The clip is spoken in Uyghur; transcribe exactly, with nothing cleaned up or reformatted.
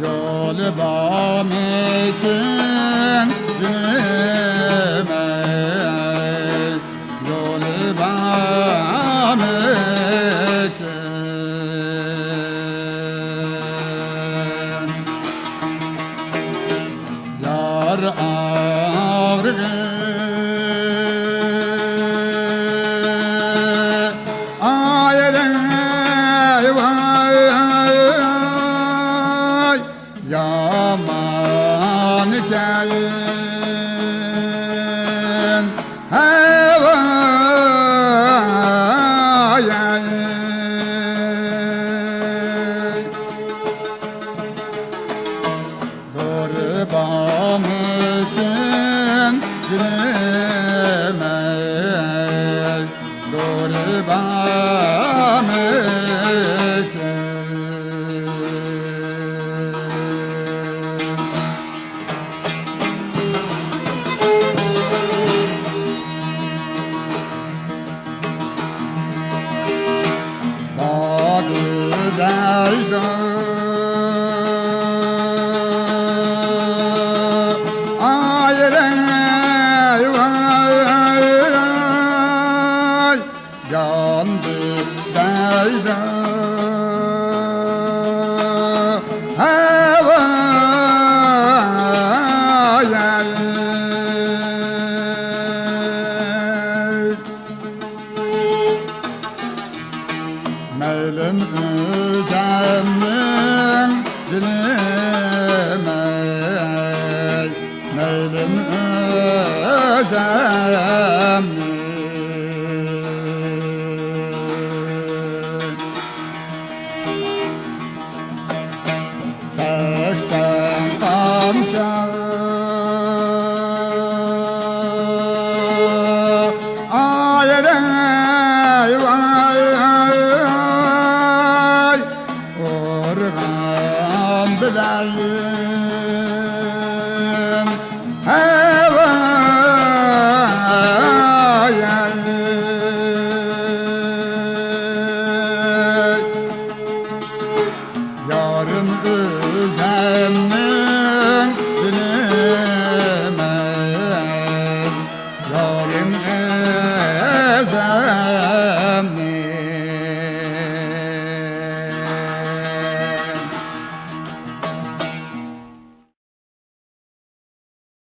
يولى بارمىكىن جېنىم ئەي، يولى بارمىكىن؟ يار ئاغرىقى ئايرىڭ ۋاي، يامان ئىكەن ھەي ۋاي. دورا بارمىكىن جېنىم ئەي، دورا بارمىكىن؟ بار دەيدۇ ئايرىڭ ۋاي، ياندى دەيدۇ ھەي ۋاي. مەيلىم ئۆزەمنىڭ جېنىم ئەي، مەيلىم ئۆزەمنىڭ. سەكسەن تامچە ئايرىڭ ۋاي، ئۇرغان بىلەن ھەي ۋاي. يارىم ئۆزەمنىڭ جېنىم ئەي، يارىم ئۆزەم.